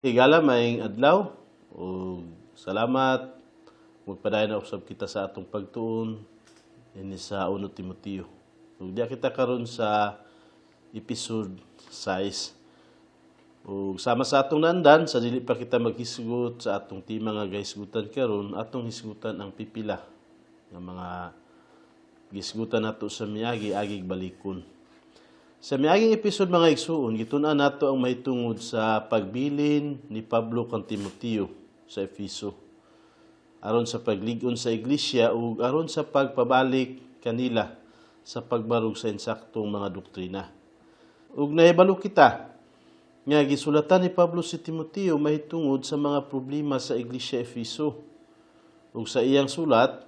Higala, maayong adlaw ug salamat. Magpadayon na usab kita sa atong pagtuon ini sa 1 Timoteo. Ug diya kita karon sa episode 6. Ug sama sa atong nandan, sa dili pa kita maghisgot sa atong tema nga gahisgutan karon, atong hisgutan ang pipila nga mga gisgutan nato sa miagi agig balikon. Sa miaging episode, mga igsuon, gitun-an nato ang mahitungod sa pagbilin ni Pablo kang Timoteo sa Efeso aron sa paglig-on sa iglesia ug aron sa pagpabalik kanila sa pagbarog sa insaktong mga doktrina. Ug nahibalo kita nga gisulatan ni Pablo si Timoteo mahitungod sa mga problema sa iglesia Efeso. Ug sa iyang sulat,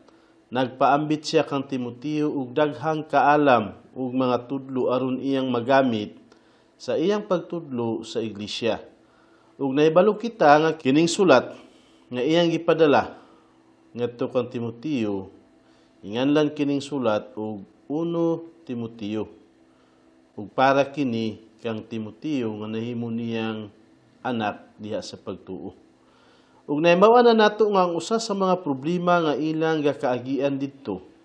nagpaambit siya kang Timoteo og daghang kaalam ug mga tudlo aron iyang magamit sa iyang pagtudlo sa iglesia. Ug nahibalo kita nga kining sulat nga iyang gipadala ngadto kang Timoteo, inganlan kining sulat og 1 Timoteo. Ug para kini kang Timoteo nga nahimo niyang anak diha sa pagtuo. Ug nahibaw na nato nga ang usa sa mga problema nga ilang gakaagian didto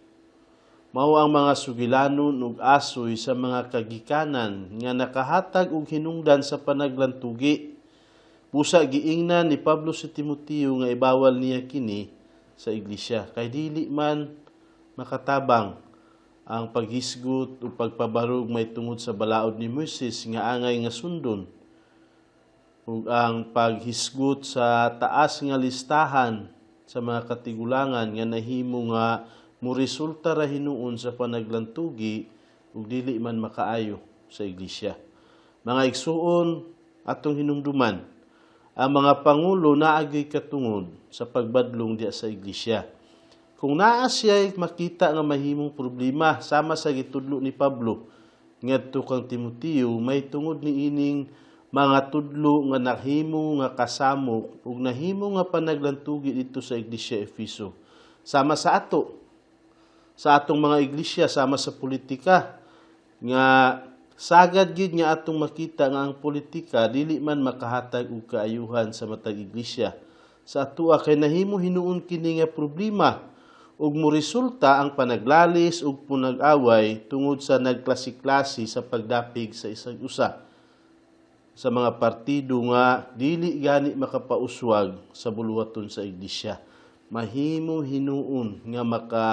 mao ang mga sugilanon ug asoy sa mga kagikanan nga nakahatag og hinungdan sa panaglantugi. Busa giingnan ni Pablo si Timoteo nga ibawal niya kini sa iglesia kay dili man makatabang ang paghisgot o pagpabarog may tungod sa balaod ni Moises nga angay nga sundon ug ang paghisgot sa taas nga listahan sa mga katigulangan nga nahimo nga moresulta ra hinuon sa panaglantugi ug dili man makaayo sa iglesia. Mga igsuon, atong hinumduman, ang mga pangulo naagay katungod sa pagbadlong diya sa iglesia. Kung naa siya makita nga mahimong problema sama sa gitudlo ni Pablo ngadto kang Timoteo may tungod ni ining mga tudlo nga nahimo nga kasamok ug nahimo nga panaglantugi dito sa iglesia Efeso. Sama sa ato, sa atong mga iglesia, sama sa politika nga sagad gid nga atong makita nga ang politika dili man makahatag og kaayuhan sa matag iglesia sa atoa kay nahimo hinuon kini nga problema ug moresulta ang panaglalis ug punag-away tungod sa nagklase-klase sa pagdapig sa isang usa sa mga partido nga dili gani makapauswag sa buluhaton sa iglesia. Mahimo hinuon nga maka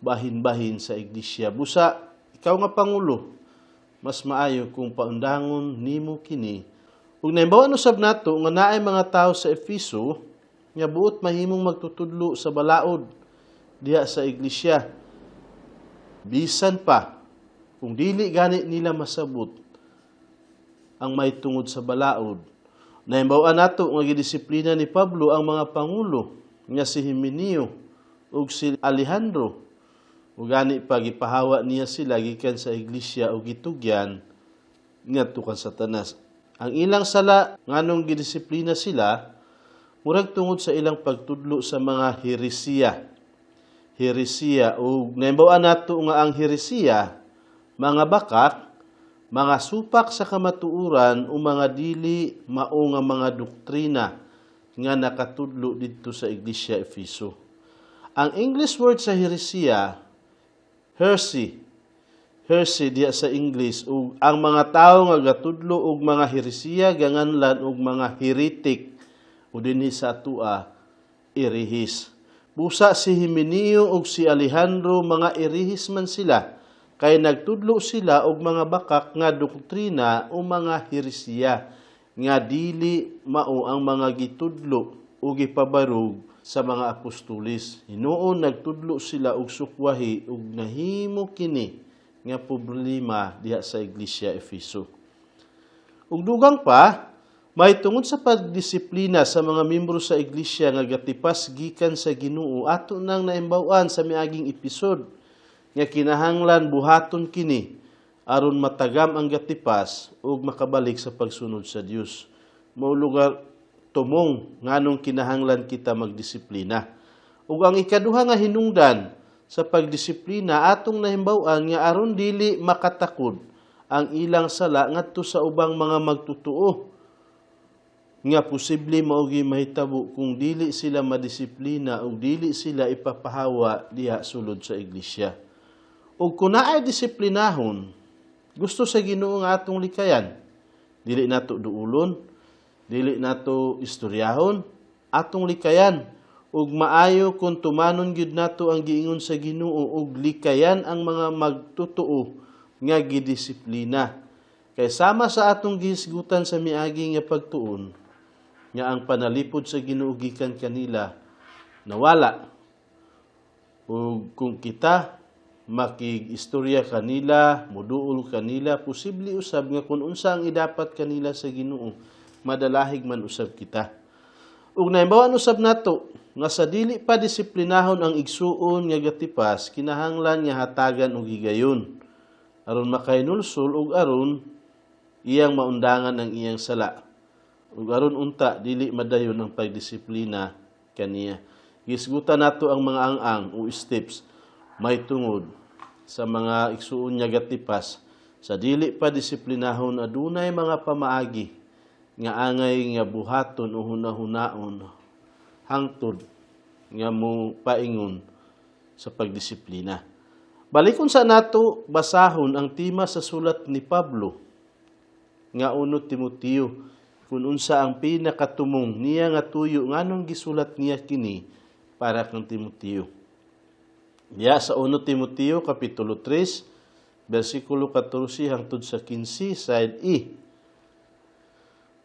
bahin-bahin sa iglesia. Busa ikaw nga pangulo, mas maayo kung paundangon nimo kini. Ug nahibaw usab nato nga naay mga tawo sa Efeso nga buot mahimong magtutudlo sa balaod diha sa iglesia. Bisan pa kung dili gani nila masabot ang may tungod sa balaod. Nahibaw nato nga gidisiplina ni Pablo ang mga pangulo nga si Himeneo ug si Alejandro. Ug gani pa gipahawa niya sila gikan sa iglesia ug gitugyan ngadto kan Satanas. Ang ilang sala nganong gidisiplina sila, murag tungod sa ilang pagtudlo sa mga heresiya. Heresiya, ug nahibaw nato nga ang heresiya mga bakak, mga supak sa kamatuoran o mga dili mao nga mga doktrina nga nakatudlo didto sa iglesia Efeso. Ang English word sa heresiya, heresy. Heresy diya sa English, ug ang mga tawo nga gatudlo og mga heresiya ganganlan og mga heretic o dinhi sa atua, erehis. Busa si Himeneo ug si Alejandro, mga erehis man sila kay nagtudlo sila og mga bakak nga doktrina o mga heresiya nga dili mao ang mga gitudlo o gipabarog sa mga apostoles. Hinuon nagtudlo sila og sukwahi ug nahimo kini nga problema diha sa iglesia Efeso. Ug dugang pa, may tungod sa pagdisiplina sa mga membro sa iglesia nga gatipas gikan sa Ginoo, ato nang naimbaw-an sa miaging episode nga kinahanglan buhaton kini aron matagam ang gatipas ug makabalik sa pagsunod sa Dios. Mao lugar tumong nganong kinahanglan kita magdisiplina. Ug ang ikaduha nga hinungdan sa pagdisiplina, atong nahimbaw-an nga aron dili makatakod ang ilang sala ngadto sa ubang mga magtutuo. Nga posible mao gyud mahitabo kung dili sila madisiplina o dili sila ipapahawa diha sulod sa iglesia. Ug kung naay disiplinahon, gusto sa Ginoo nga atong likayan. Dili nato duulon, dili nato istoryahon, atong likayan. Ug maayo kung tumanon gyud nato ang giingon sa Ginoo ug likayan ang mga magtotoo nga gidisiplina. Kay sama sa atong gihisgutan sa miagi nga pagtuon, nga ang panalipod sa Ginoo gikan kanila nawala. Ug kung kita makig-istorya kanila, muduol kanila, posible usab nga kung unsa ang idapat kanila sa Ginoo, madalahig man usab kita. Ug nahibaw-an usab nato nga sa dili pa disiplinahon ang igsuon nga gatipas, kinahanglan nga hatagan og higayon aron makahinulsol ug aron iyang maundangan ang iyang sala. Ug aron unta dili madayon ang pagdisiplina kaniya. Gisgutan nato ang mga ang-ang o steps may tungod sa mga igsuon nga gatipas sa dili pa disiplinahon, adunay mga pamaagi nga angay nga buhaton o hunahunaon hangtod nga mo paingon sa pagdisiplina. Balikon sa nato basahon ang tema sa sulat ni Pablo nga 1 Timoteo, kung unsa ang pinakatumong niya nga tuyo nganong gisulat niya kini para kang Timoteo. Diya sa 1 Timoteo kapitulo 3 bersikulo 14 hangtod sa 15, side E.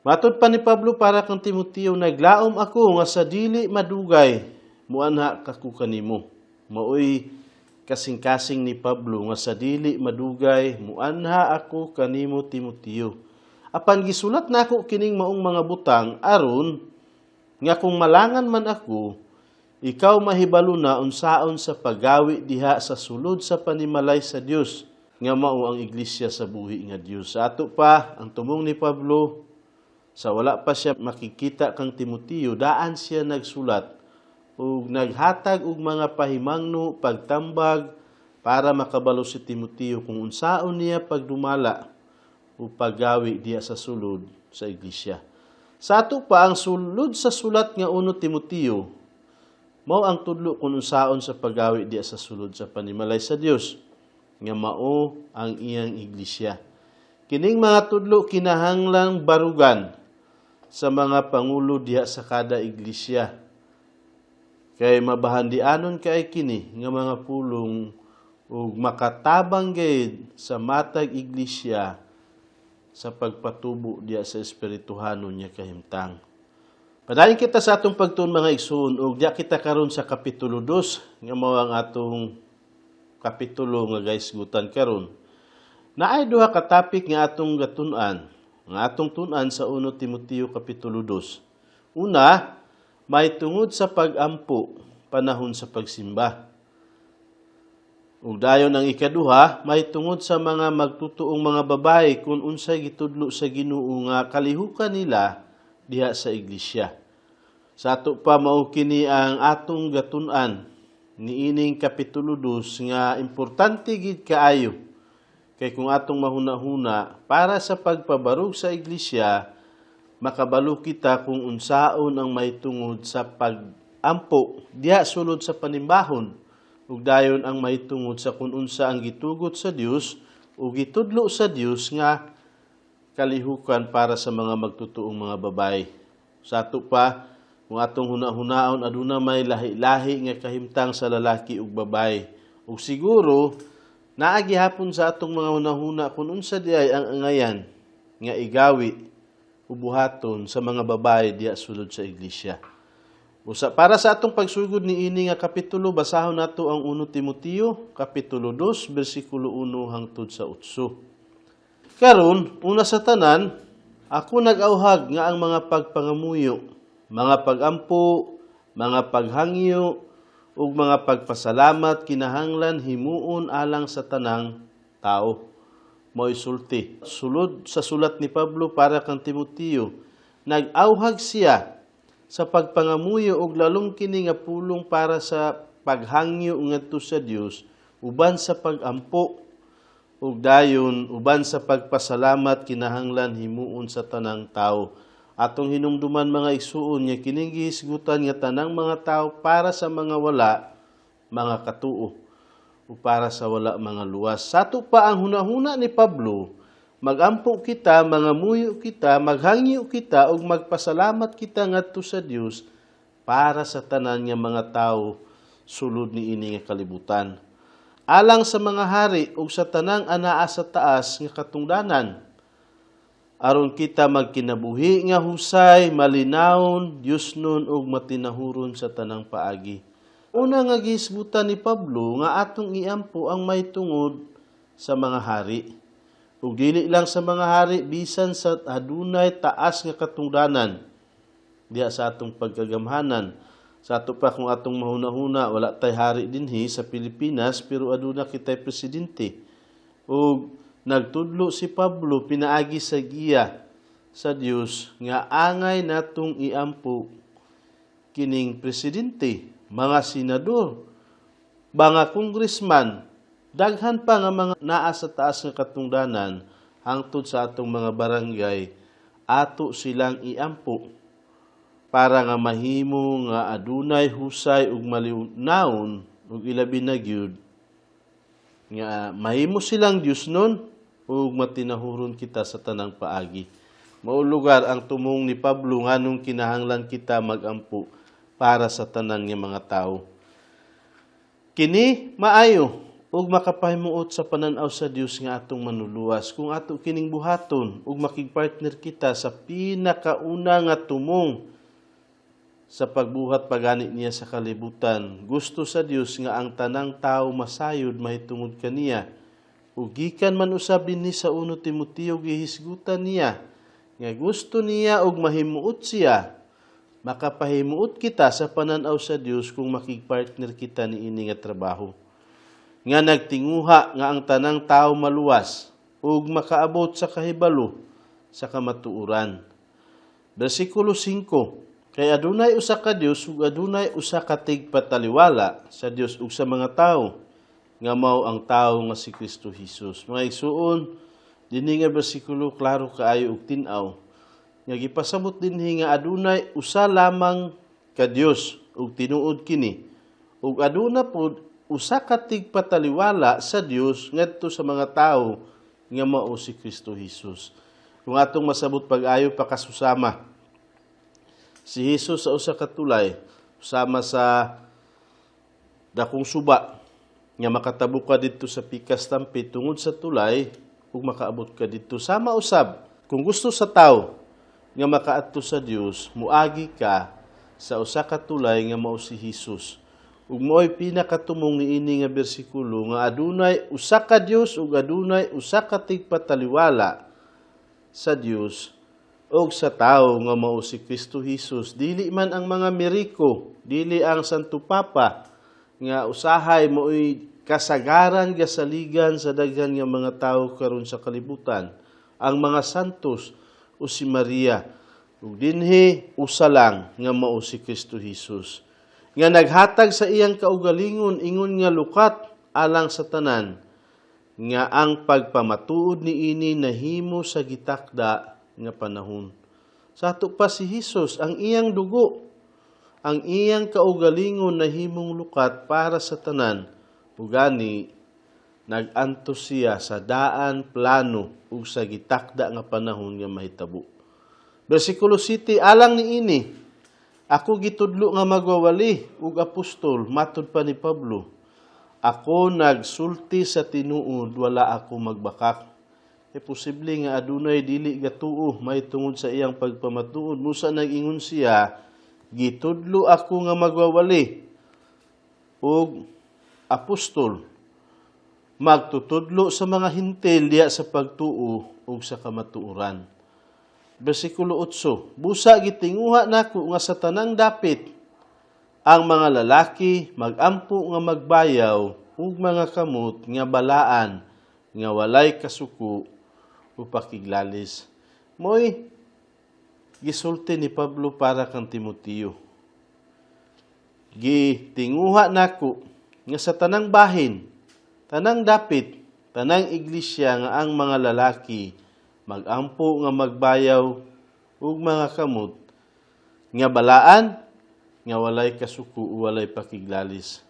Matod pa ni Pablo para kang Timoteo, "Naglaom ako nga sa dili madugay muanha kako kanimo." Maoy kasing-kasing ni Pablo nga sa dili madugay muanha ako kanimo, Timoteo. "Apan gisulat nako kining maong mga butang aron nga kung malangan man ako, ikaw mahibalo na unsaon sa paggawi diha sa sulod sa panimalay sa Dios, nga mao ang iglesia sa buhi nga Dios." Sa ato pa, ang tumong ni Pablo sa wala pa siya makikita kang Timoteo, daan siya nagsulat ug naghatag og mga pahimangno, pagtambag para makabalo si Timoteo kung unsaon niya pagdumala o paggawi diya sa sulod sa iglesia. Sa ato pa, ang sulod sa sulat nga 1 Timoteo mao ang tudlo kung unsaon sa paggawi diya sa sulod sa panimalay sa Dios nga mao ang iyang iglesia. Kining mga tudlo kinahanglang barugan sa mga pangulo diha sa kada iglesia. Kay mabahandianon kay kini nga mga pulong ug makatabang gayud sa matag iglesia sa pagpatubo diya sa espirituhanon niya kahimtang. Padayon kita sa atong pagtuon, mga igsoon, ug diya kita karon sa kapitulo 2 nga mao ang atong kapitulo nga gahisgutan karon. Naay duha ka topic nga atong gatun-an, nga atong tun-an sa 1 Timoteo kapitulo 2. Una, may tungod sa pag-ampo panahon sa pagsimba. Ug dayon ang ikaduha, may tungod sa mga magtutuong mga babae kung unsay gitudlo sa Ginoo nga kalihukan nila diha sa iglesia. Sa ato pa, mao kini ang atong gatun-an niining kapitulo 2 nga importante gid kaayo. Kay kung atong mahuna-huna para sa pagpabarog sa iglesia, makabalo kita kung unsaon ang may tungod sa pag-ampo diha sulod sa panimbahon ug dayon ang mahitungod sa kung unsa ang gitugot sa Dios ug gitudlo sa Dios nga kalihukan para sa mga magtutuong mga babae. Sa ato pa, kung atong huna-hunaon, aduna may lahi-lahi nga kahimtang sa lalaki ug babae. Ug siguro naa gihapon sa atong mga hunahuna kung unsa diay ang angayan nga igawi o buhaton sa mga babae diha sulod sa iglesia. Usa para sa atong pagsugod ni ini nga kapitulo, basahon nato ang 1 Timoteo kapitulo 2 bersikulo 1 hangtod sa 8. "Karon, una sa tanan, ako nag-auhag nga ang mga pagpangamuyo, mga pagampo, mga paghangyo ug mga pagpasalamat kinahanglan himuon alang sa tanang tao." Mo'y sulti. Sulod sa sulat ni Pablo para kang Timoteo, nag-auhag siya sa pagpangamuyo og lalong kini nga pulong para sa paghangyo ngadto sa Dios uban sa pagampo ug dayon uban sa pagpasalamat kinahanglan himuon sa tanang tao. Atong hinumduman, mga igsuon, nga kining gihisgutan nga tanang mga tao para sa mga wala mga katuo o para sa wala mga luwas. Sa ato pa ang hunahuna ni Pablo, magampo kita, mga muyo kita, maghangyo kita ug magpasalamat kita ngadto sa Dios para sa tanan nga mga tawo sulod niini nga kalibutan. Alang sa mga hari ug sa tanang anaa sa taas nga katungdanan, aron kita magkinabuhi nga husay, malinawon, Diosnon ug matinahuron sa tanang paagi. Una nga gihisgutan ni Pablo nga atong iampo ang mahitungod sa mga hari. Ug dili lang sa mga hari, bisan sa adunay taas nga katungdanan diha sa atong pagkagamhanan. Sa ato pa, kung atong mahuna-huna, wala tay hari dinhi sa Pilipinas, pero aduna kitay presidente. Ug nagtudlo si Pablo pinaagi sa giya sa Dios nga angay natong iampo kining presidente, mga senador, mga congressman, daghan pa nga mga naa sa taas nga katungdanan hangtod sa atong mga barangay, ato silang iampo para nga mahimo nga adunay husay ug malinawon ug ilabi na gyud nga mahimo silang Diosnon ug matinahuron kita sa tanang paagi. Mao lugar ang tumong ni Pablo nganong kinahanglan kita magampo para sa tanan nga mga tawo. Kini maayo ug makapahimuot sa pananaw sa Dios nga atong manluluwas kung ato kining buhaton ug makigpartner kita sa pinakauna nga tumong sa pagbuhat pagani niya sa kalibutan. Gusto sa Dios nga ang tanang tao masayod mahitungod kaniya. Ug gikan man usab dinhi sa 1 Timoteo, gihisgutan niya nga gusto niya og mahimuot siya. Makapahimuot kita sa pananaw sa Dios kung makigpartner kita niini nga trabaho nga nagtinguha nga ang tanang tao maluwas ug makaabot sa kahibalo sa kamatuoran. Bersikulo 5: Kay adunay usa ka Dios ug adunay usa ka tigpataliwala sa Dios ug sa mga tawo nga mao ang tawo nga si Kristo Jesus. Mga igsuon, dinhi nga bersikulo klaro kaayo og tin-aw nga gipasabot dinhi nga adunay usa lamang ka Dios ug tinuod kini ug aduna pod usa ka tigpataliwala sa Dios ngadto sa mga tawo nga mao si Kristo Jesus. Kung atong masabot pag-ayo, pakasusama si Jesus sa usa ka tulay sama sa dakong suba nga makatabok ka didto sa pikas tampi tungod sa tulay ug makaabot ka didto. Sama usab kung gusto sa tawo nga makaadto sa Dios, muagi ka sa usa ka tulay nga mao si Jesus. Ug mao'y pinakatumong niini nga bersikulo nga adunay usa ka Dios ug adunay usa ka tigpataliwala sa Dios og sa tawo nga mao si Kristo Jesus. Dili man ang mga Meriko, dili ang Santo Papa nga usahay mao'y kasagaran gasaligan sa daghan nga mga tawo karon sa kalibutan, ang mga santos o si Maria. Ug dinhi usa lang nga mao si Kristo Jesus nga naghatag sa iyang kaugalingon ingon nga lukat alang sa tanan, nga ang pagpamatuod niini nahimo sa gitakda nga panahon. Sa ato pa, si Jesus, ang iyang dugo, ang iyang kaugalingon nahimong lukat para sa tanan. Ug gani nag-antos siya sa daan plano ug sa gitakda nga panahon nga mahitabo. Bersikulo 7: Alang niini ako gitudlo nga magwawali ug apostol. Matud pa ni Pablo, "Ako nagsulti sa tinuod, wala ako magbakak." E posible nga adunay dili gatuo mahitungod sa iyang pagpamatuod. Busa nag-ingon siya, "Gitudlo ako nga magwawali ug apostol, magtutudlo sa mga Hentil diha sa pagtuo ug sa kamatuoran." Bersikulo 8: Busa gitinguha nako nga sa tanang dapit ang mga lalaki magampo nga magbayaw ug mga kamot nga balaan nga walay kasuko o pakiglalis. Mo'y gisulti ni Pablo para kang Timoteo. Gitinguha nako nga sa tanang bahin, tanang dapit, tanang iglesia nga ang mga lalaki magampo nga magbayaw. ug mga kamot nga balaan, nga walay kasuko o walay pakiglalis.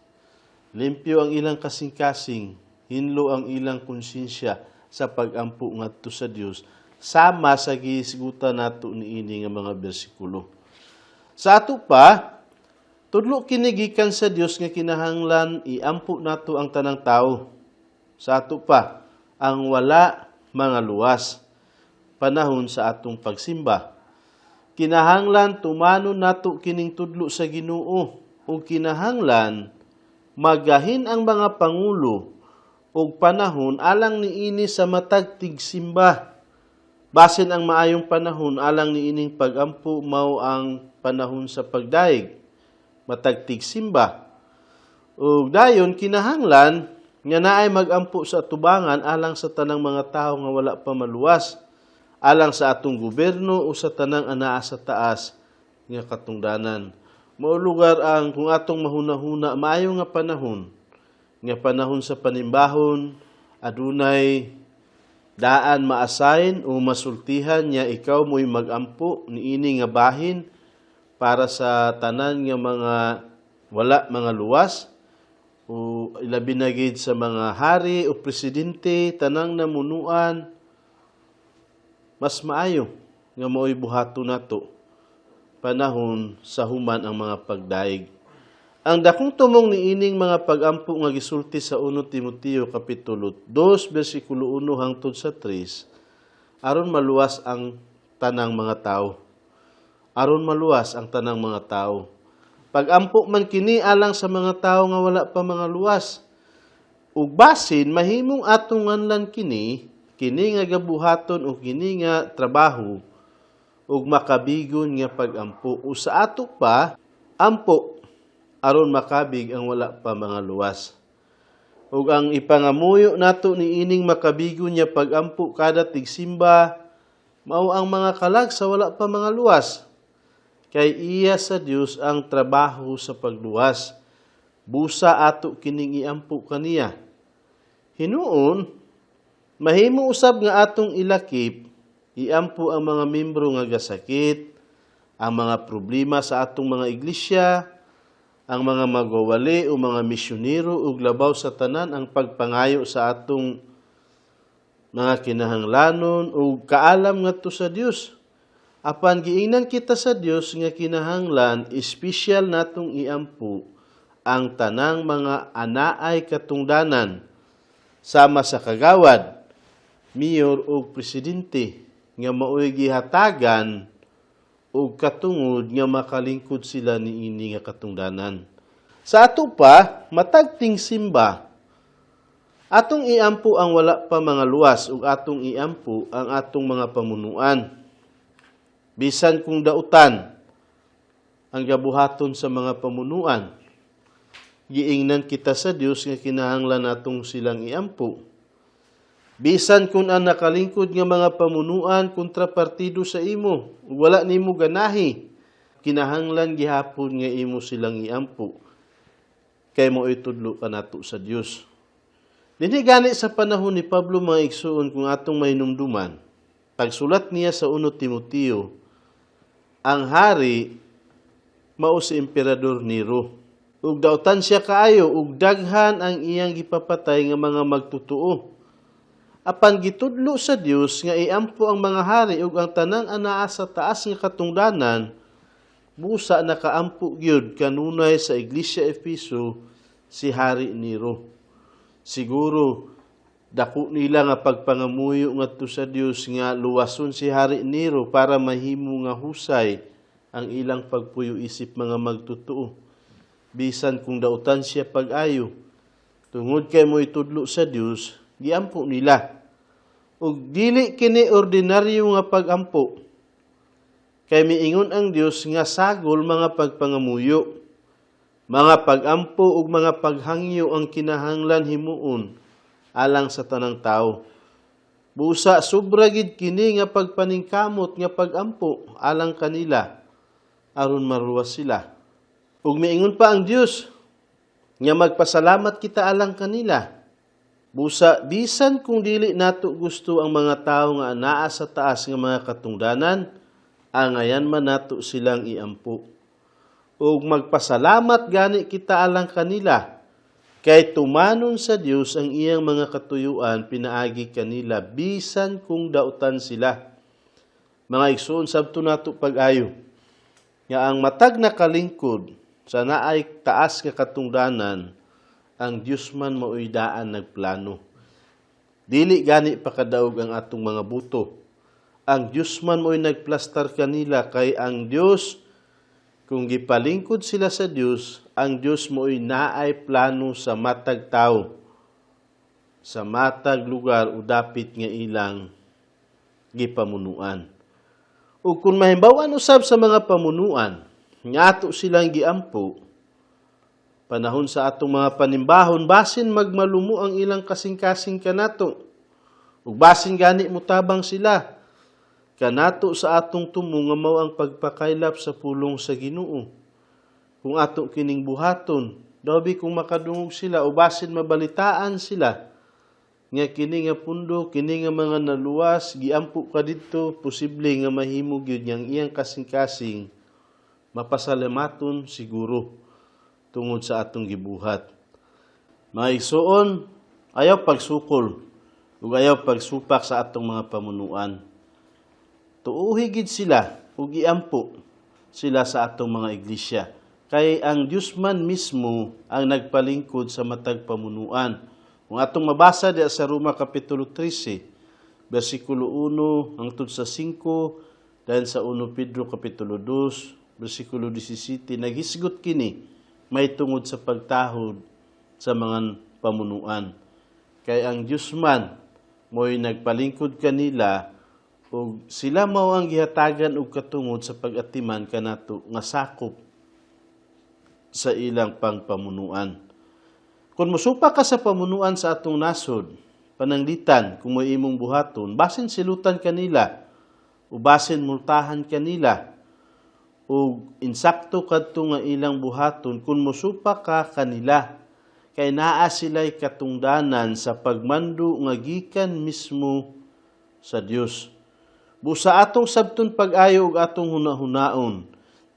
Limpyo ang ilang kasing-kasing, hinlo ang ilang konsensya sa pagampo ngadto sa Dios, sama sa gihisgutan nato niini nga mga bersikulo. Sa ato pa, tudlo kini gikan sa Dios nga kinahanglan iampo nato ang tanang tao. Sa ato pa, ang wala mga luwas panahon sa atong pagsimba. Kinahanglan tumanon nato kining tudlo sa Ginoo ug kinahanglan magahin ang mga pangulo og panahon alang niini sa matag tigsimba. Basin ang maayong panahon alang niining pagampo mao ang panahon sa pagdaig, matag tigsimba. Ug dayon kinahanglan nga naay magampo sa atubangan alang sa tanang mga tawo nga wala pa maluwas, alang sa atong gobyerno o sa tanang anaa sa taas nga katungdanan. Mao lugar ang kung atong mahuna-huna, maayo nga panahon sa panimbahon, adunay daan ma-assign o masultihan niya ikaw mo'y magampo niini nga bahin para sa tanan nga mga wala mga luwas o ilabi na gid sa mga hari o presidente, tanang namunuan, mas maayo nga mao'y buhaton nato panahon sa human ang mga pagdaig. Ang dakong tumong niining mga pagampo nga gisulti sa 1 Timoteo kapitulo 2 bersikulo 1 hangtod sa 3, aron maluwas ang tanang mga tao. Aron maluwas ang tanang mga tao. Pagampo man kini alang sa mga tao nga wala pa mga luwas. Ug basin mahimong atong nganlan kini, kini nga gabuhaton o kini nga trabaho ug makabigon nga pagampo, o sa ato pa, ampo aron makabig ang wala pa mga luwas. Ug ang ipangamuyo nato niining makabigon nga pagampo kada tigsimba mao ang mga kalag sa wala pa mga luwas. Kay iya sa Dios ang trabaho sa pagluwas. Busa ato kining iampo kaniya. Hinuon, mahimo usab nga atong ilakip, iampo ang mga membro nga gasakit, ang mga problema sa atong mga iglesia, ang mga magwawali o mga misyonero, ug labaw sa tanan ang pagpangayo sa atong mga kinahanglanon ug kaalam ngadto sa Dios. Apan giingnan kita sa Dios nga kinahanglan espesyal natong iampo ang tanang mga anaay katungdanan sama sa kagawad, mayor ug presidente nga maoy gihatagan og katungod nga makalingkod sila niini nga katungdanan. Sa ato pa, matag tingsimba, atong iampo ang wala pa mga luwas ug atong iampo ang atong mga pamunuan. Bisan kung dautan ang gabuhaton sa mga pamunuan, giingnan kita sa Dios nga kinahanglan natong silang iampo. Bisan kung ang nakalingkod nga mga pamunuan kontrapartido sa imo, ug wala nimo ganahi, kinahanglan gihapon nga imo silang iampo. Kay mao tudlo kanato sa Dios. Dinhi gani sa panahon ni Pablo, mga igsuon, kung atong mahinumduman, pagsulat niya sa 1 Timoteo, ang hari mao si Emperador Nero. Ug dautan siya kaayo ug daghan ang iyang gipapatay nga mga magtutuo. Apan gitudlo sa Dios nga iampo ang mga hari ug ang tanang anaa sa taas nga katungdanan, busa nakaampo gyud kanunay sa Iglesia Efeso si Hari Nero. Siguro dako nila nga pagpangamuyo ngadto sa Dios nga luwason si Hari Nero para mahimo nga husay ang ilang pagpuyo isip mga magtotoo. Bisan kung dautan siya pag-ayo, tungod kay mo itudlo sa Dios, giampo nila. Ug dili kini ordinaryo nga pagampo. Kay miingon ang Dios nga sagol mga pagpangamuyo, mga pagampo ug mga paghangyo ang kinahanglan himuon alang sa tanang tao. Busa sobra gid kini nga pagpaningkamot nga pagampo alang kanila aron maruwas sila. Ug miingon pa ang Dios nga magpasalamat kita alang kanila. Busa bisan kung dili nato gusto ang mga tao nga anaa sa taas nga mga katungdanan, Angayan man nato silang iampo. Ug magpasalamat gani kita alang kanila kay tumanon sa Dios ang iyang mga katuyuan pinaagi kanila bisan kung dautan sila. Mga igsoon, sabto nato pag-ayo nga ang matag na kalingkod sa naay taas nga katungdanan, ang Dios man maoy daan nagplano. Dili gani pakadaog ang atong mga buto. Ang Dios man mo'y nagplastar kanila kay ang Dios, kung gipalingkod sila sa Dios, ang Dios mo'y naay plano sa matag tao, sa matag lugar o dapit nga ilang gipamunuan. Ug kung mahimbawan usab sa mga pamunuan nga ato silang giampo, panahon sa atong mga panimbahon, basin magmalumo ang ilang kasing-kasing kanato. Ug basin gani mutabang sila kanato sa atong tumo nga mao ang pagpakaylap sa pulong sa Ginoo. Kung ato kining buhaton, daw kung makadungog sila o basin mabalitaan sila nga kini nga pundo, kini nga mga naluwas, giampo ka didto, posible nga mahimo gyud nga ang iyang kasing-kasing mapasalamaton siguro tungod sa atong gibuhat. Mga igsoon, ayaw pagsukol ug ayaw pagsupak sa atong mga pamunuan. Tuuhi gid sila ug iampo sila sa atong mga iglesia. Kay ang Dios man mismo ang nagpalingkod sa matag pamunuan. Kung atong mabasa diya sa Roma Kapitulo 13, versikulo 1 hangtod sa 5, dahil sa 1 Pedro Kapitulo 2, versikulo 17, naghisgot kini may tungod sa pagtahod sa mga pamunuan. Kay ang Dios man mo'y nagpalingkod kanila ug sila mao ang gihatagan og katungod sa pag-atiman kanato nga sakop sa ilang pangpamunuan. Kung musupak ka sa pamunuan sa atong nasod, pananglitan kung may imong buhaton, basin silutan kanila, o basin multahan kanila, o insakto kadto nga ilang buhaton kung musupak ka kanila, kay naa sila'y katungdanan sa pagmando nga gikan mismo sa Dios. Busa atong sabton pag-ayo ug atong hunahunaon,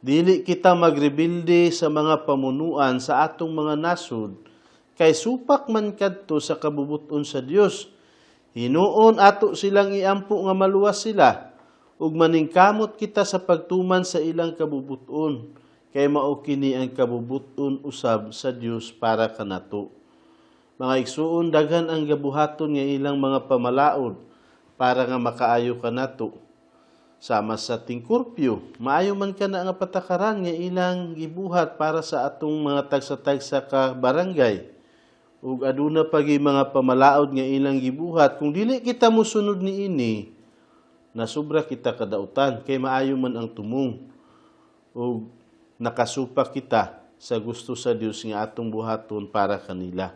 dili kita magrebelde sa mga pamunuan sa atong mga nasod, kay supak man kadto sa kabubuton sa Dios. Hinuon ato silang iampo nga maluwas sila, ug maningkamot kita sa pagtuman sa ilang kabubuton, kay mao kini ang kabubuton usab sa Dios para kanato. Mga igsuon, daghan ang gabuhaton nga ilang mga pamalaod para nga makaayo kanato. Sama sa tingkurpyo, maayo man kana nga patakaran nga ilang gibuhat para sa atong mga tagsa-tagsa ka barangay. Ug aduna pa gyud mga pamalaod nga ilang gibuhat, kung dili kita mosunod niini, nasubra kita kadautan kay maayo man ang tumong ug nakasupak kita sa gusto sa Dios nga atong buhaton para kanila.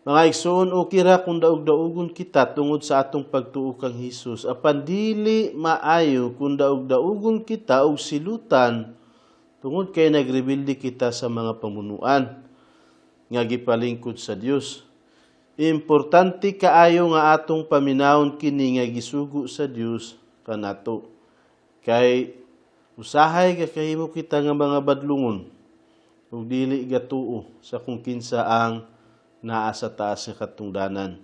Mga igsoon, okay ra kung daog-daogon kita tungod sa atong pagtuo kang Hesus. Apan dili maayo kung daog-daogon kita og silutan tungod kay nagrebelde kita sa mga pamunuan nga gipalingkod sa Dios. Importante kaayo nga atong paminawon kini nga gisugo sa Dios kanato. Kay usahay kakahimo kita nga mga badlungon ug dili gatuo sa kung kinsa ang naa sa taas nga katungdanan.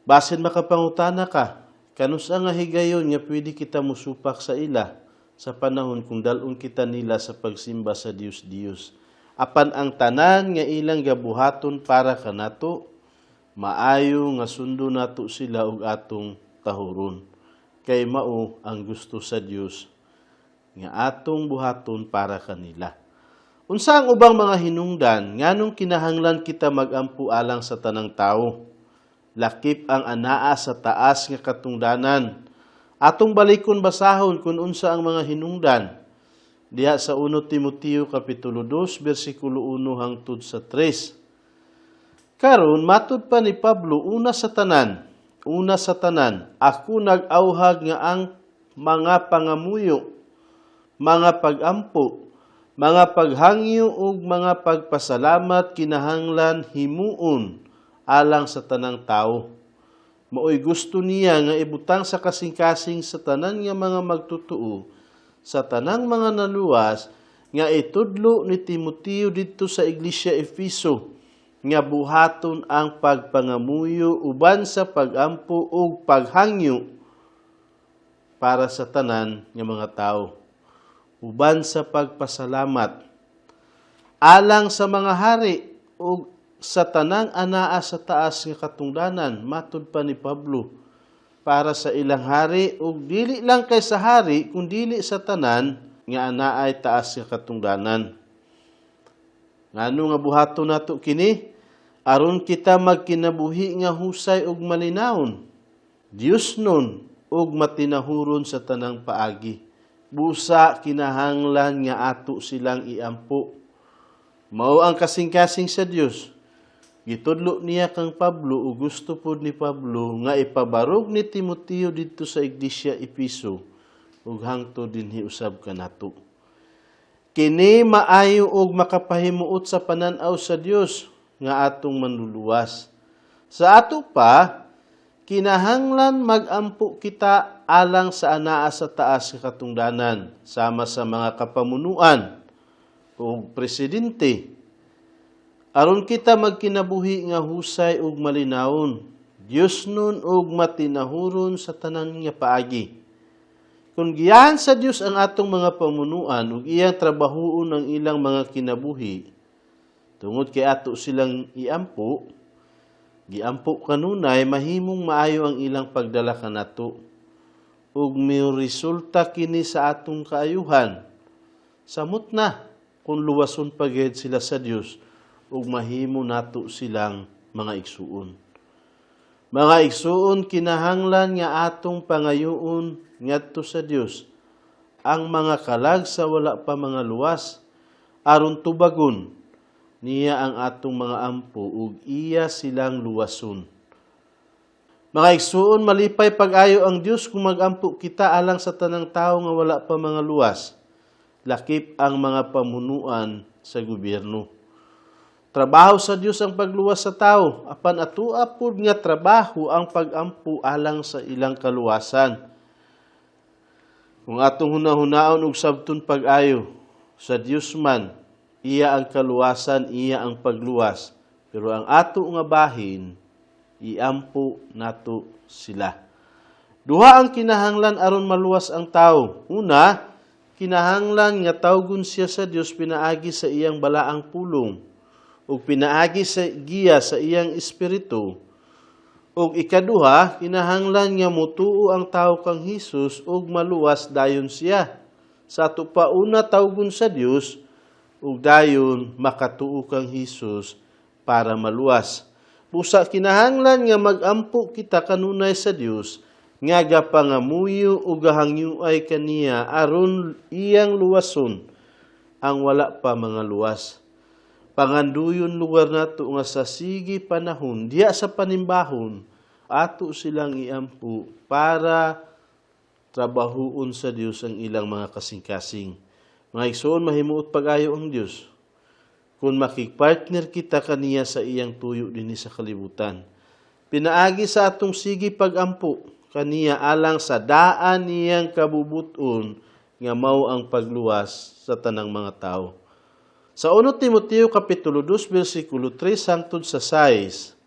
Basin makapangutana ka, kanusa nga higayon nga pwede kita musupak sa ila sa panahon kung dalon kita nila sa pagsimba sa Dios Dios? Apan ang tanan nga ilang gabuhaton para kanato, maayo nga sundo nato sila og atong tahuron. Kay mao ang gusto sa Dios nga atong buhaton para kanila. Unsa ang ubang mga hinungdan nganong kinahanglan kita magampo alang sa tanang tawo, lakip ang anaa sa taas nga katungdanan? Atong balikon basahon kung unsa ang mga hinungdan diha sa 1 Timoteo Kapitulo 2 bersikulo 1 hangtod sa 3. Karon, matud pa ni Pablo, una sa tanan, ako nag-auhag nga ang mga pangamuyo, mga pagampo, mga paghangyo ug mga pagpasalamat kinahanglan himuon alang sa tanang tao. Maoy gusto niya nga ibutang sa kasing-kasing sa tanan nga mga magtotoo, sa tanang mga naluwas, nga itudlo ni Timoteo didto sa Iglesia Efeso nga buhaton ang pagpangamuyo uban sa pagampo ug paghangyo para sa tanan nga mga tawo, uban sa pagpasalamat, alang sa mga hari ug sa tanang anaa sa taas nga katungdanan. Matud pa ni Pablo, para sa ilang hari ug dili lang kay sa hari kundili sa tanan nga anaay taas nga katungdanan. Ngano nga buhaton nato kini? Aron kita magkinabuhi nga husay ug malinawon, Dios nun ug matinahuron sa tanang paagi. Busa kinahanglan nga ato silang iampo. Mao ang kasing-kasing sa Dios. Gitudlo niya kang Pablo ug gusto pod ni Pablo nga ipabarog ni Timoteo didto sa Iglesia Epeso ug hangtod dinhi usab kanato. Kini maayo og makapahimuot sa panan-aw sa Dios nga atong manluluwas. Sa ato pa, kinahanglan magampo kita alang sa anaa sa taas nga katungdanan, sama sa mga kapamunuan ug presidente, aron kita magkinabuhi nga husay ug malinawon, Dios nun ug matinahuron sa tanan nga paagi. Kung giyahan sa Dios ang atong mga pamunuan ug iyang trabahuon ang ilang mga kinabuhi, tungod kay ato silang iampo, giampo kanunay, mahimong maayo ang ilang pagdala kanato ug resulta kini sa atong kaayuhan. Samot na kung luwason pa gyud sila sa Dios ug mahimo nato silang mga igsuon. Mga igsuon, kinahanglan nga atong pangayoon ngadto sa Dios ang mga kalag sa wala pa mga luwas, aron tubagon niya ang atong mga ampo ug iya silang luwason. Mga igsuon, malipay pag-ayo ang Dios kung magampo kita alang sa tanang tawo nga wala pa mga luwas, lakip ang mga pamunuan sa gobyerno. Trabaho sa Dios ang pagluwas sa tao, apan atua pud nga trabaho ang pagampo alang sa ilang kaluwasan. Kung atong hunahunaon ug sabton pag-ayo, sa Dios man, iya ang kaluwasan, iya ang pagluwas. Pero ang ato nga bahin, iampo nato sila. Duha ang kinahanglan aron maluwas ang tao. Una, kinahanglan nga tawgon siya sa Dios pinaagi sa iyang balaang pulong ug pinaagi sa giya sa iyang espiritu. Ug ikaduha, kinahanglan nga mutuo ang tao kang Hesus ug maluwas dayon siya. Sa ato pa, una tawgon sa Dios ug dayon makatuo kang Hesus para maluwas. Busa kinahanglan nga magampo kita kanunay sa Dios nga gapangamuyo ug gahangyuay kaniya aron iyang luwason ang wala pa mga luwas. Panganduyon lugar nato nga sa sige panahon diya sa panimbahon ato silang iampo para trabahuon sa Dios ang ilang mga kasing-kasing. Mga igsoon, mahimuot pag-ayo ang Dios kung makigpartner kita kaniya sa iyang tuyo dinhi sa kalibutan, pinaagi sa atong sige pagampo kaniya alang sa daan niyang kabubuton nga mao ang pagluwas sa tanang mga tao. Sa 1 Timoteo kapitulo 2 bersikulo 3 hangtod sa 6,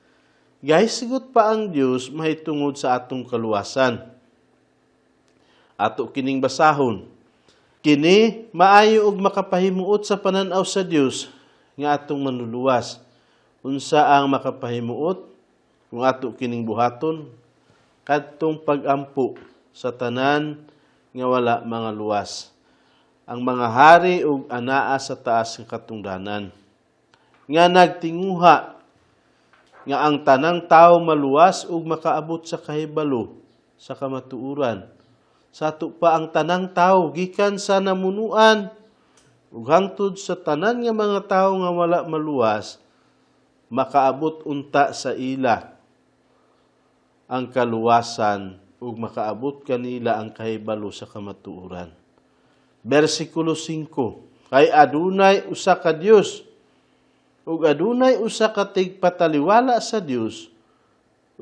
gahisgot pa ang Dios mahitungod sa atong kaluwasan. Ato kining basahon. Kini maayo ug makapahimuot sa panan-aw sa Dios nga atong manluluwas. Unsa ang makapahimuot kung ato kining buhaton? Kadtong pagampo sa tanan nga wala mga luwas, ang mga hari ug anaa sa taas nga katungdanan, nga nagtinguha nga ang tanang tao maluwas ug makaabot sa kahibalo sa kamatuoran. Sa ato pa, ang tanang tao gikan sa namunuan ug hangtod sa tanan nga mga tao nga wala maluwas, makaabot unta sa ila ang kaluwasan ug makaabot kanila ang kahibalo sa kamatuoran. Bersikulo 5: Kay adunay usa ka Dios ug adunay usa ka tigpataliwala sa Dios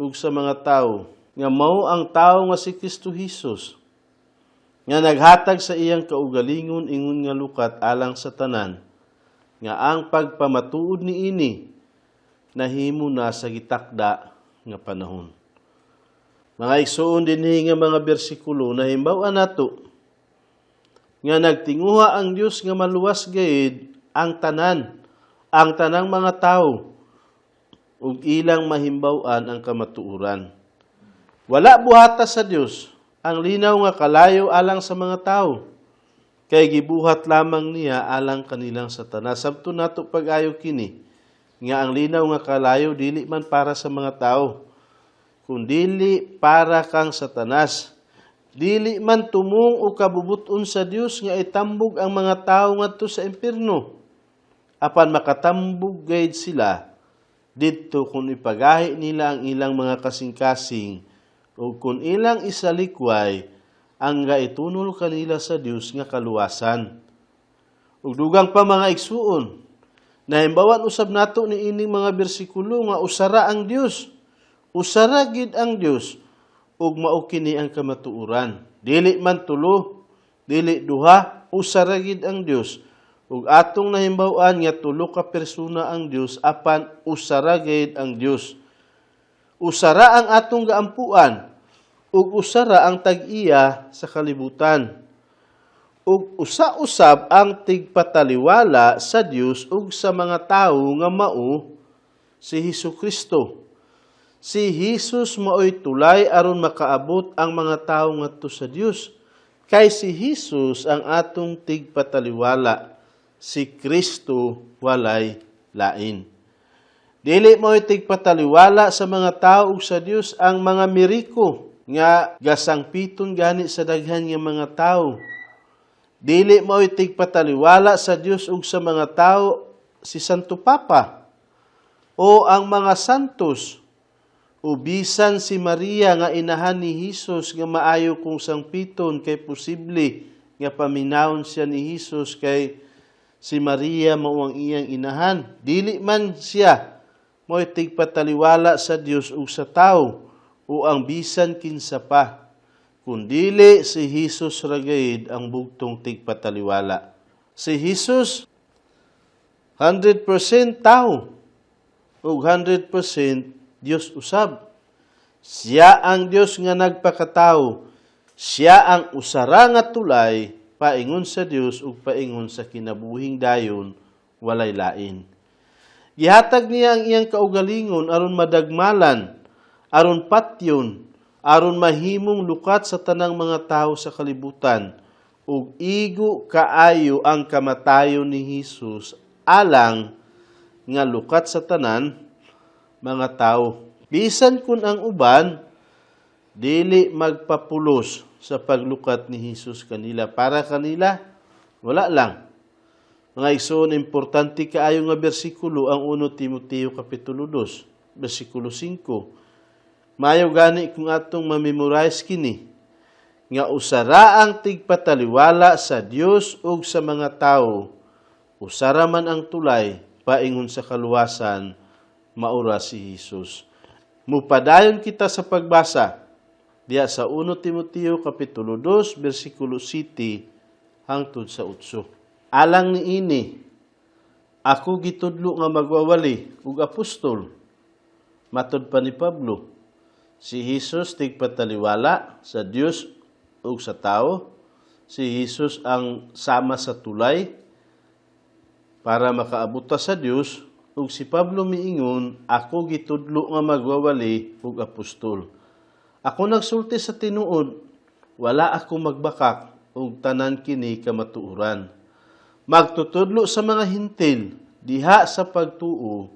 ug sa mga tawo nga mao ang tawo nga si Kristo Hesus nga naghatag sa iyang kaugalingon ingon nga lukat alang sa tanan, nga ang pagpamatuod niini nahimo na sa gitakda nga panahon. Mga igsoon, dinhi nga mga bersikulo, nahimbaw-an nato nga nagtinguha ang Dios nga maluwas gayud ang tanan, ang tanang mga tawo ug ilang mahimbaw-an ang kamatuoran. Wala buhata sa Dios ang linaw nga kalayo alang sa mga tao, kay gibuhat lamang niya alang kanilang Satanas. Sabto nato pag-ayo kini nga ang linaw nga kalayo dili man para sa mga tao, kundili para kang Satanas. Dili man tumong o kabubuton sa Dios nga itambog ang mga tao ngadto sa impierno. Apan makatambog gayud sila didto kung ipagahi nila ang ilang mga kasing-kasing o kung ilang isalikway ang gaitunol kanila sa Dios nga kaluwasan. Ug dugang pa, mga igsuon, nahimbawan usab nato ni ining mga bersikulo nga usara ang Dios. Usara gid ang Dios ug mao kini ang kamatuoran. Dili man tulo, dili duha, usara gid ang Dios. Ug atong nahimbaw-an nga tulo ka persona ang Dios, apan usara gid ang Dios. Usara ang atong gaampuan ug usara ang tag-iya sa kalibutan. Ug usa-usab ang tigpataliwala sa Dios ug sa mga tawo nga mao si Hesus Kristo. Si Jesus maoy tulay aron makaabot ang mga tawo ngadto sa Dios. Kay si Jesus ang atong tigpataliwala. Si Kristo, walay lain. Dili maoy tigpataliwala sa mga tao ug sa Dios ang mga miriko nga gasangpiton gani sa daghan nga mga tao. Dili maoy tigpataliwala sa Dios ug sa mga tao si Santo Papa o ang mga santos o bisan si Maria nga inahan ni Hesus nga maayo kung sangpiton kay posible nga paminawon siya ni Hesus kay si Maria mao ang iyang inahan. Dili man siya mo'y tigpataliwala sa Dios ug sa tao o ang bisan kinsa pa, kundili si Hesus ra gayud ang bugtong tigpataliwala. Si Hesus, 100% tao ug 100% Dios usab. Siya ang Dios nga nagpakatao. Siya ang usara nga tulay paingon sa Dios ug paingon sa kinabuhing dayon, walay lain. Gihatag niya ang iyang kaugalingon aron madagmalan, aron patyon, aron mahimong lukat sa tanang mga tao sa kalibutan. Ug igo kaayo ang kamatayon ni Hesus alang nga lukat sa tanan mga tao. Bisan kun ang uban dili magpapulos sa paglukat ni Hesus kanila, para kanila wala lang. Mga igsoon, importante kaayo nga bersikulo ang 1 Timoteo kapitulo 2, bersikulo 5. Mayo gani kung atong ma-memorize kini nga usara ang tigpataliwala sa Dios ug sa mga tao, usara man ang tulay paingon sa kaluwasan, maura si Hesus. Mupadayon kita sa pagbasa diya sa 1 Timoteo kapitulo 2 bersikulo 7 hangtod sa 8. Alang niini ako gitudlo nga magwawali ug apostol. Matod pa ni Pablo, si Hesus tigpataliwala sa Dios ug sa tao. Si Hesus ang sama sa tulay para makaabot ta sa Dios, ug si Pablo miingon, "Ako gitudlo nga magwawali ug apostol. Ako nagsulti sa tinuod, wala ako magbakak, ug tanan kini kamatuoran. Magtutudlo sa mga Hentil diha sa pagtuo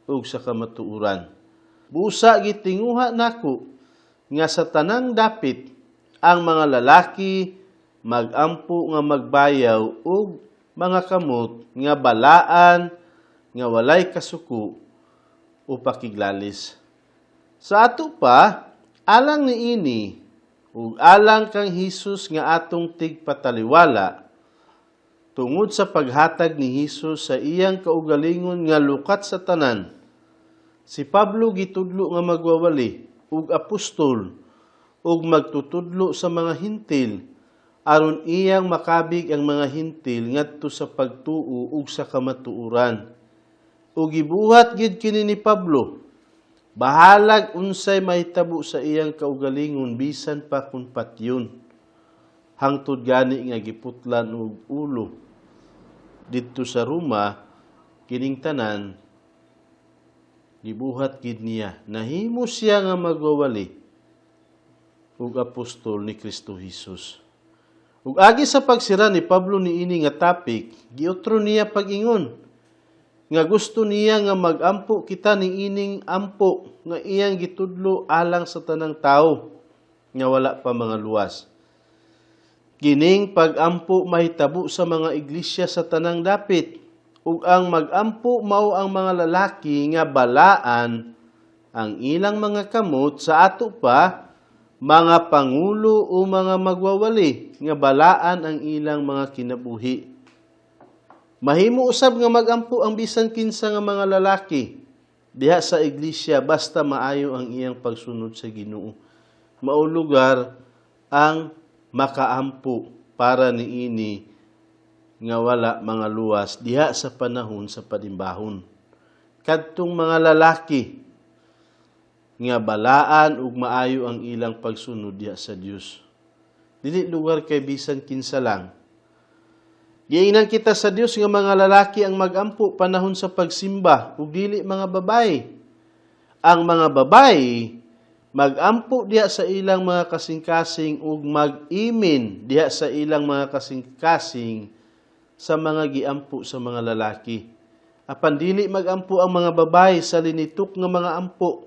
ug sa kamatuoran. Busa gitinguha nako nga sa tanang dapit ang mga lalaki magampo nga magbayaw og mga kamot nga balaan nga walay kasuko o pakiglalis." Sa ato pa, alang niini ug alang kang Hesus nga atong tigpataliwala, tungod sa paghatag ni Hesus sa iyang kaugalingon nga lukat sa tanan, si Pablo gitudlo nga magwawali. ug apostol ug magtutudlo sa mga Hentil aron iyang makabig ang mga Hentil ngadto sa pagtuo ug sa kamatuoran. Ug gibuhat gid kini ni Pablo. Bahalag unsay mahitabo sa iyang kaugalingon, bisan pa kun patyon. Hangtod gani nga giputlan og ulo didto sa Roma, kining tanan gibuhat gid niya. Nahimo siya nga magwawali ug apostol ni Kristo Jesus. Ug agi sa pagsira ni Pablo niini nga topic, giutro niya pag-ingon nga gusto niya nga magampo kita niining ampo nga iyang gitudlo alang sa tanang tao nga wala pa mga luwas. Kining pag-ampo mahitabo sa mga iglesia sa tanang dapit, ug ang mag-ampo mao ang mga lalaki nga balaan ang ilang mga kamot, sa ato pa mga pangulo o mga magwawali nga balaan ang ilang mga kinabuhi. Mahimo usab nga magampo ang bisan kinsa nga mga lalaki diha sa iglesia basta maayo ang iyang pagsunod sa Ginoo. Mao lugar ang makaampo para niini nga wala mga luwas diha sa panahon sa panimbahon. Kadtong mga lalaki nga balaan ug maayo ang ilang pagsunod diha sa Dios. Dili lugar kay bisan kinsa lang. Giingnan kita sa Dios nga mga lalaki ang magampo panahon sa pagsimba ug dili mga babae. Ang mga babae magampo diha sa ilang mga kasing-kasing ug mag-imin diha sa ilang mga kasing-kasing sa mga giampo sa mga lalaki. Apan dili magampo ang mga babae sa linitok nga mga ampo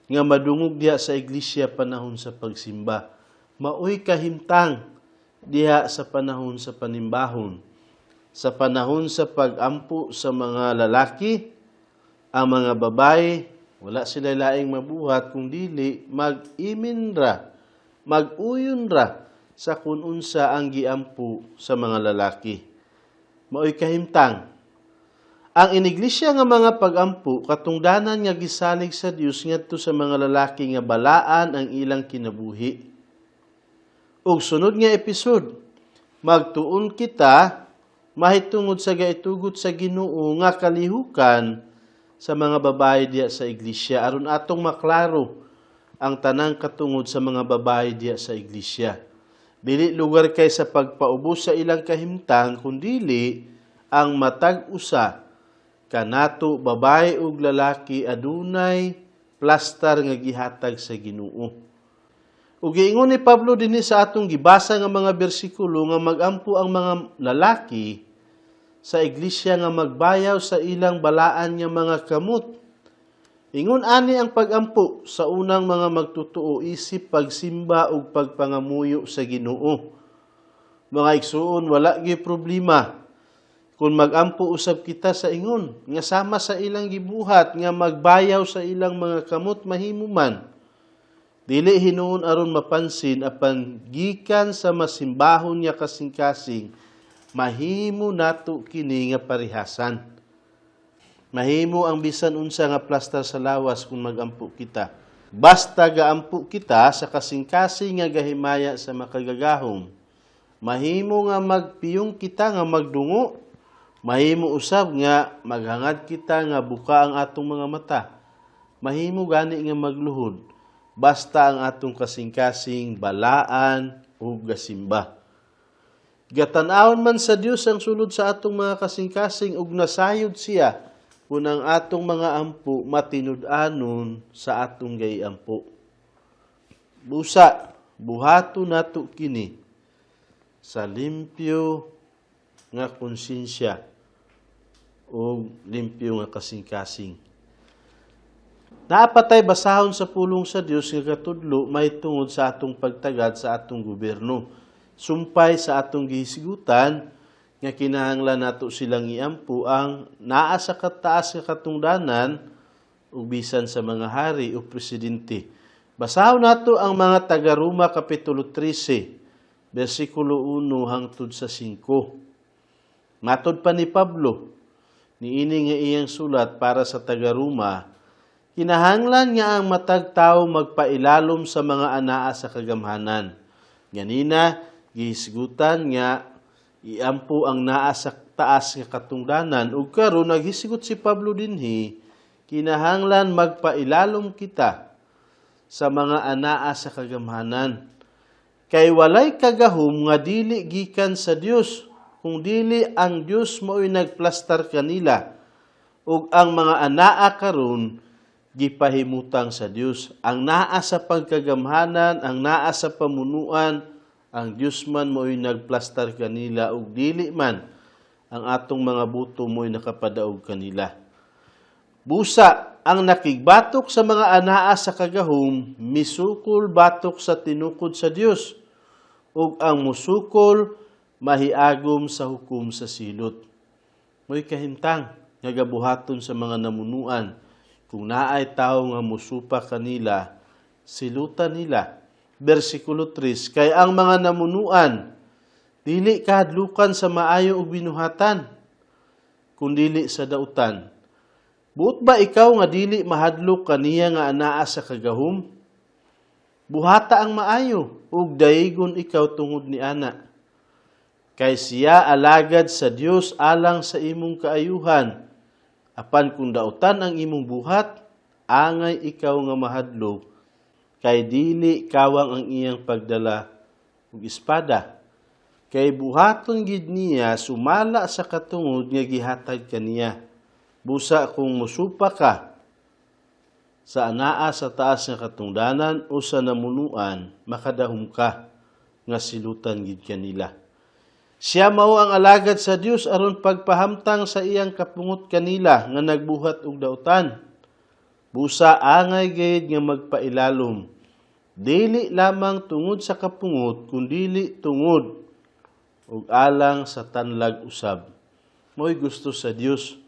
nga madungog diha sa iglesia panahon sa pagsimba. Maoy kahimtang diha sa panahon sa panimbahon. Sa panahon sa pagampo sa mga lalaki, ang mga babae, wala sila laing mabuhat kung dili mag-imin ra, mag-uyon ra sa kung unsa ang giampo sa mga lalaki. Maoy kahimtang. Ang iniglesia nga mga pagampo, katungdanan nga gisalig sa Dios ngadto sa mga lalaki nga balaan ang ilang kinabuhi. Ug sunod nga episode, magtuon kita mahitungod sa gaitugot sa Ginoo nga kalihukan sa mga babae diya sa iglesia aron atong maklaro ang tanang katungod sa mga babae diya sa iglesia. Dili lugar kay sa pagpaubos sa ilang kahimtang, kundili ang matag usa kanato, babae ug lalaki, adunay plastar nga gihatag sa Ginoo. Ug giingon ni Pablo dinhi sa atong gibasa nga mga bersikulo nga magampo ang mga lalaki sa iglesia nga magbayaw sa ilang balaan nga mga kamot. Ingon ani ang pagampo sa unang mga magtutuo isip pagsimba ug pagpangamuyo sa Ginoo. Mga igsuon, wala gyud problema kung magampo usab kita sa ingon nga sama sa ilang gibuhat nga magbayaw sa ilang mga kamot, mahimo man. Dili hinuon aron mapansin, apan gikan sa masimbahon nga kasing-kasing, mahimo nato kini nga parihasan. Mahimo ang bisan unsa nga plastar sa lawas kung magampo kita. Basta gaampo kita sa kasing-kasing nga gahimaya sa Makagagahom. Mahimo nga magpiyong kita nga magdungo. Mahimo usab nga maghangad kita nga buka ang atong mga mata. Mahimo gani nga magluhod. Basta ang atong kasing-kasing balaan ug gasimba. Gatan-awon man sa Dios ang sulod sa atong mga kasing-kasing ug nasayod siya kung ang atong mga ampo matinud-anon sa atong gaiampo. Busa, buhato nato kini sa limpyo nga konsensya o limpyo nga kasing-kasing. Naa pa tay basahon sa pulong sa Dios nga katudlo mahitungod sa atong pagtagad sa atong gobyerno. Sumpay sa atong gihisgutan nga kinahanglan nato silang iampo ang naa sa kataas nga katungdanan ug bisan sa mga hari o presidente. Basahon nato ang mga taga-Roma kapitulo 13 bersikulo 1 hangtod sa 5. Matod pa ni Pablo niini nga iyang sulat para sa taga-Roma Kinahanglan nga ang matag tawo magpailalom sa mga anaa sa kagamhanan. Ganina, gihisgutan nga iampo ang naa sa taas nga katungdanan, ug karon naghisgot si Pablo dinhi, kinahanglan magpailalom kita sa mga anaa sa kagamhanan. Kay walay kagahom nga dili gikan sa Dios, kung dili ang Dios mao'y nagplastar kanila, ug ang mga anaa karon gipahimutang sa Dios. Ang naa sa pagkagamhanan, ang naa sa pamunuan, ang Dios man mo'y nagplastar kanila, ug dili man ang atong mga buto mo'y nakapadaog kanila. Busa, ang nakigbatok sa mga anaa sa kagahom, misukol batok sa tinukod sa Dios, ug ang musukol mahiagom sa hukom sa silot. Mo'y kahimtang nga gabuhaton sa mga namunuan. Kung naay tawo nga musupa kanila, silutan nila. Versikulo 3, kay ang mga namunuan, dili kahadlukan sa maayo ug binuhatan, kundili sa dautan. Buot ba ikaw nga dili mahadlok kaniya nga anaa sa kagahom? Buhata ang maayo, ug daygon ikaw tungod ni ana. Kay siya alagad sa Dios alang sa imong kaayuhan. Apan kung dautan ang imong buhat, angay ikaw nga mahadlok, kay dili kawang ang iyang pagdala ug espada. Kay buhaton gid niya sumala sa katungod nga gihatag kaniya. Busa kung musupa ka sa anaa sa taas nga katungdanan o sa namunuan, makadahom ka nga silutan gid kanila. Siya mao ang alagad sa Dios aron pagpahamtang sa iyang kapungot kanila nga nagbuhat og dautan. Busa angay gayud nga magpailalom. Dili lamang tungod sa kapungot, kundili tungod ug alang sa tanlag usab. Mo'y gusto sa Dios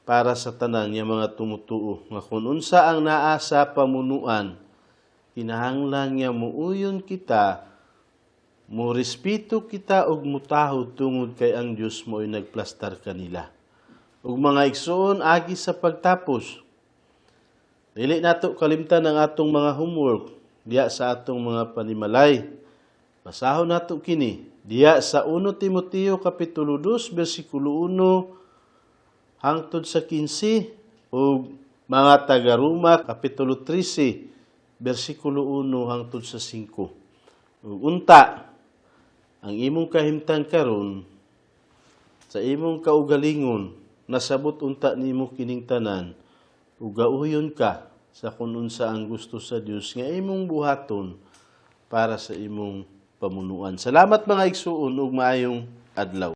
para sa tanan nga mga tumutuo nga kung unsa ang naa sa pamunuan, kinahanglan nga muuyon kita, mo respeto kita ug mutahod tungod kay ang Dios mo'y nagplastar kanila. Ug mga igsoon, agi sa pagtapos, dili nato kalimtan ang atong mga homework diya sa atong mga panimalay. Basahon nato kini diya sa 1 Timoteo kapitulo 2 bersikulo 1 hangtod sa 15 ug mga taga-Roma kapitulo 13 bersikulo 1 hangtod sa 5. Ug unta ang imong kahimtang karon sa imong kaugalingon, nasabot unta nimo kining tanan ug gauyon ka sa kun unsa ang gusto sa Dios nga imong buhaton para sa imong pamunuan. Salamat, mga igsuon, ug maayong adlaw.